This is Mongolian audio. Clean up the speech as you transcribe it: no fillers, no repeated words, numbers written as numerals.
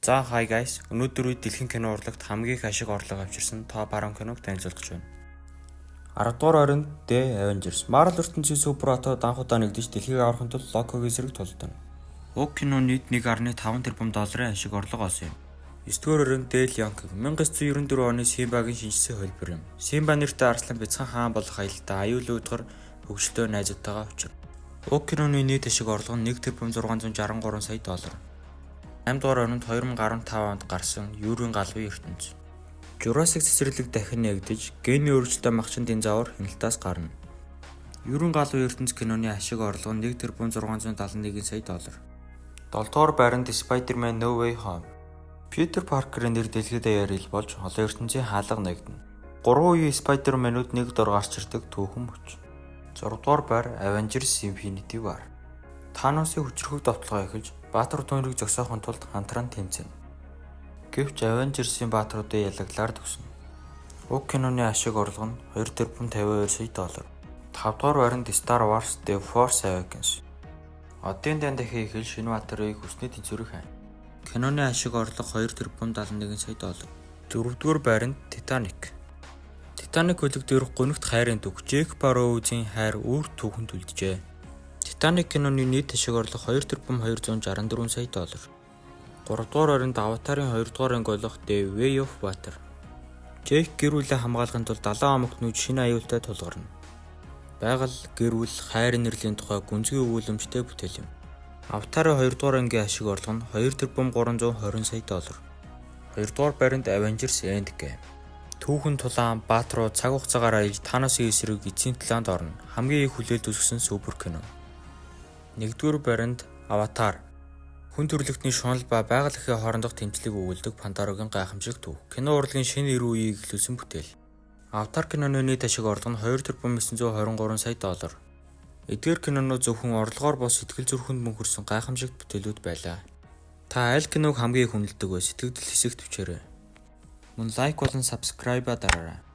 За, hi guys. Өнөөдөр үе дэлхийн кино урлагт хамгийн их ашиг орлого авчирсан топ 10 киног танилцуулах гэж байна. 10 дугаар оронд The Avengers. Marvel ертөнцийн супер баатрууд анх удаа нэгдэж, дэлхийг аврахын тулд Локигийн эсрэг тулдана. Уг кино нийт 1.5 тэрбум долларын ашиг орлого олсон юм. 9 дугаар оронд The Lion King. 1994 оны Симбагийн шинэчилсэн хувилбар юм. Симба нэртэй арслан бяцхан хаан болох аялалдаа аюул уйдгар, хөгжилтэй найзуудтайгаа учирна. Уг киноны нийт ашиг орлого нь 1 тэрбум 663 сая доллар. 8 дугаар оронд 2015 онд гарсан Юрийн галвын ертөнц. Jurassic цэцэрлэг дахин нээгдэж, гений өөрчлөлттэй махчин динозавр хяналтаас гарна. Юрийн галвын ертөнц киноны ашиг орлого нь 1 тэрбум 671 сая доллар. 7 дугаар байранд Spider-Man: No Way Home. Питер Паркерийн нэр дэлхий даяар ил болж, олон ертөнцийн хаалга нээгдэнэ. Гурван үеийн Spider-Man-үүд нэг дор гарч ирдэг түүхэн мөч. 6 дугаар байр Avengers: Infinity War. Таносын хүчирхэг довтолгоо эхэлж, баатар түүнийг зогсоохын тулд хамтран тэмцэнэ. Гэвч Avengers-ийн баатруудын ялаглаар төгснө. Уг киноны ашиг орлого нь 2 тэрбум 52 сая доллар. 5 дугаар байранд Star Wars: The Force Awakens. Оддын дайн дахин эхэлж, шинэ баатрыг хүсний тэнцвэрийг хайна. Киноны ашиг орлого 2 тэрбум 71 сая доллар. 4 дугаар байранд Titanic. Титаник хөлөг дээрх гунигт хайрын түүх, Джек ба Роузын хайр үр түүхэнд үлджээ. Титаник киноны нийт ашиг орлого 2 тэрбум 264 сая доллар. 3 дугаар байранд Аватарын 2 дугаар анги болох The Way of Water. Джейк гэр бүлээ хамгаалахын тулд далайн омогт нүүж, шинэ аюултай тулгарна. Байгаль, гэр бүл, хайр инэрлийн тухай гүнзгий өгүүлэмжтэй бүтээл юм. Аватарын 2 дугаар ангийн ашиг орлого нь 2 тэрбум 320 сая доллар. 2 дугаар байранд Avengers: Endgame. Түүхэн тулаан, баатрууд цаг хугацаагаар аялж, Таносын эсрэг эцсийн тулаанд орно. Хамгийн их хүлээлт үүсгэсэн супер кино. 1-р байранд Аватар. Хүн төрөлхтний шунал ба байгаль эхийн хоорондох тэмцлийг өгүүлдэг Пандорагийн гайхамшиг түүх. Кино урлагийн шинэ эрүү үеийг эхлүүлсэн бүтээл. Аватар киноны нийт ашиг орлого нь 2 тэрбум 923 сая доллар. Эдгээр кинонууд зөвхөн орлогоор бус, сэтгэл зүрхэнд мөнхөрсөн гайхамшигт бүтээлүүд байлаа. Та аль киног хамгийн их үнэлдэг вэ? Сэтгэгдэл хэсэгт бичээрэй. Мөн like болон subscribe дараарай.